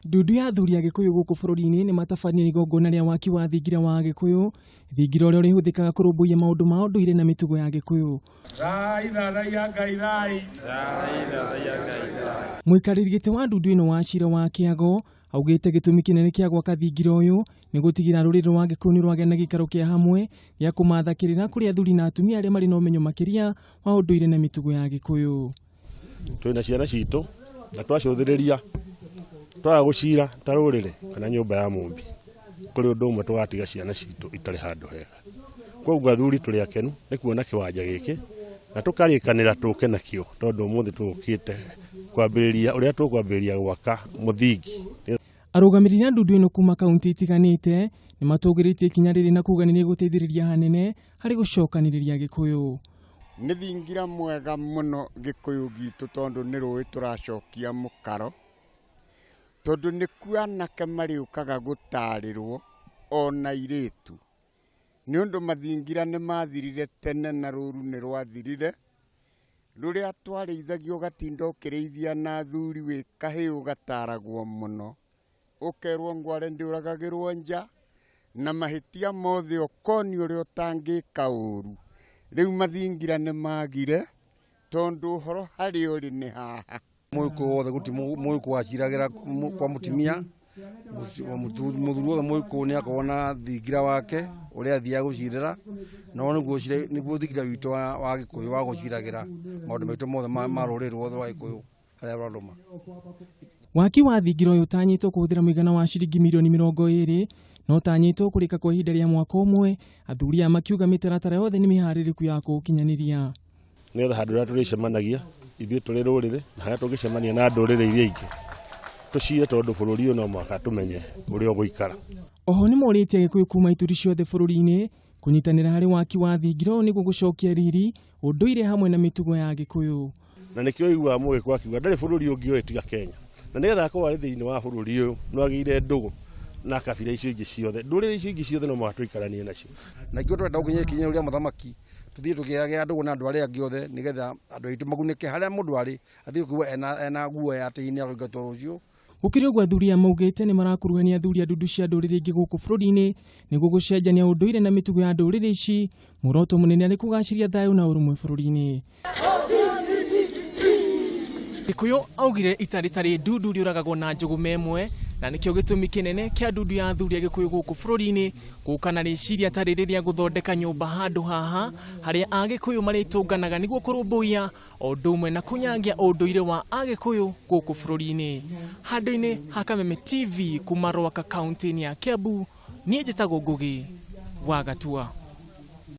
Ndundu ya athuri a Gĩkũyũ gũkũ bũrũri-inĩ nĩ matabanirie igongona rĩa waki wa thingira wa Agĩkũyũ, thingira ũrĩa ũrĩhũthĩkaga kũrũmbũiya maũndũ ma ũndũire na mĩtugo ya Gĩkũyũ. Mũikarĩri gĩtĩ wa ndundu ĩno wa Cira wa Kĩago augĩte gĩtũmi kĩnene kĩa gwaka thingira ũyũ nĩ gũtigĩra rũrĩrĩ rwa Gĩkũyũ nĩ rwagĩa na gĩikaro kĩa hamwe gĩa kũmatha kĩrĩra kũrĩ athuri na atumia arĩa marĩ na ũmenyo makĩria wa ũndũire na mĩtugo ya Gĩkũyũ. Twĩna ciana citũ na twacũthĩrĩria twaga gũcira ta rũrĩrĩ kana nyũmba ya mũmbi kũrĩ ũndũ ũmwe tũgatiga ciana citũ itarĩ handũ hega. Koguo athuri tũrĩ akenu nĩ kuona kĩwanja gĩkĩ na tũkarĩkanĩra tũke nakĩo tondũ ũmũthĩ tũkĩte kwambĩrĩria ũrĩa tũkwambĩrĩria gwaka mũthingi. Arũgamĩrĩri a ndundu ĩno kuma kaunti itiganĩte nĩ matũgĩrĩtie ikinya rĩrĩ na kuga nĩ rĩgũteithĩrĩria hanene harĩ gũcokanĩrĩria Gĩkũyũ. Nĩ thingira mwega mũno Gĩkũyũ gitũ tondũ nĩ rũĩ tũracokia mũkaro, tondũ nĩkuo anake marĩũkaga gũtarĩrwo ona airĩtu. Nĩ ũndũ mathingira nĩ mathirire tene na rũru nĩ rwathirire, rũrĩa twarĩithagio ũgatinda ũkĩrĩithia na athuri wĩ kahĩĩ ũgataragwo mũno. Ũkerwo ngware ndĩũragagĩrwo nja, na mahĩtia mothe ũkonio ũrĩa ũtangĩka ũru. Rĩu mathingira nĩ magire, tondũ ũhoro harĩa ũrĩ nĩ haha. Mũgĩkũyũ wothe gũtirĩ mũgĩkũyũ waciragĩra kwa mũtumia, mũthuri wothe mũgĩkũyũ nĩ akoragwo na thingira wake ũrĩa athiaga gũcirĩra, na ũyũ nĩguo thingira witũ wa gĩkũyũ wa gũciragĩra maũndũ maitũ mothe ma rũrĩrĩ ruothe rwa gĩkũyũ. Harĩa rwarũma. Waki wa thingira ũyũ ũtanyĩtwo kũhũthĩra mũigana wa ciringi mirioni 20 na ũtanyĩtwo kũrĩka kwa ihinda rĩa mwaka ũmwe, athuri aya makiuga mĩtaratara yothe nĩ mĩharĩrĩku ya kũũkinyanĩria. Nĩgetha handũ harĩa tũrĩcemanagia ithuĩ tũrĩ rũrĩrĩ na harĩa tũngĩcemania na ndũrĩrĩ iria ingĩ tũcire, tondũ bũrũri ũyũ no mũhaka tũmenye ũrĩa ũgũikara. Oho nĩ morĩtie Agĩkũyũ kuma ituri ciothe bũrũri-inĩ kũnyitanĩra harĩ waki wa thingira ũyũ nĩguo gũcokia riri, ũndũire hamwe na mĩtugo ya Agĩkũyũ. Na nĩkĩo ũiguaga Mũgĩkũyũ akiuga ndarĩ bũrũri ũngĩ ũĩ tiga Kenya. Na nĩgetha akorwo arĩ thĩinĩ wa bũrũri ũyũ nĩ agĩire ndũgũ na kabira icio ingĩ ciothe. Ndũrĩrĩ icio ingĩ ciothe no mũhaka tũikaranie nacio. Na ithuĩ tũrenda gũkinya ikinya rĩu rĩa mũthamaki, tũthiĩ tũkĩgĩaga ndũgũ na andũ arĩa angĩ othe nĩgetha andũ aitũ magunĩke harĩa mũndũ arĩ, atige kũigua ena guoya atĩ hihi nĩ ekũingatwo rũciũ. Gũkĩrĩ ũguo athuri aya maugĩte nĩ marakuruhania athuri a ndundu cia ndũrĩrĩ ingĩ gũkũ bũrũri-inĩ nĩguo gũcenjania ũndũire na mĩtugo ya ndũrĩrĩ ici, muoroto mũnene arĩ kũgacĩria thayũ na ũrũmwe bũrũri-inĩ. Gĩkũyũ augire ita rĩtarĩ ndundu rĩũragagwo na njũgũma ĩmwe, na nĩkĩo gĩtũmi kĩnene kĩa ndundu ya athuri a Gĩkũyũ gũkũ bũrũri-inĩ gũka na rĩciria ta rĩrĩ rĩa gũthondeka nyũmba handũ haha harĩa Agĩkũyũ marĩtũnganaga nĩguo kũrũmbũiya o ũndũ ũmwe na kũnyangia ũndũire wa Agĩkũyũ gũkũ bũrũri-inĩ. Handũ-inĩ ha Kameme TV kuma Rwaka kaunti-inĩ ya Kiambu, niĩ njĩtagwo Ngũgĩ wa Gatua.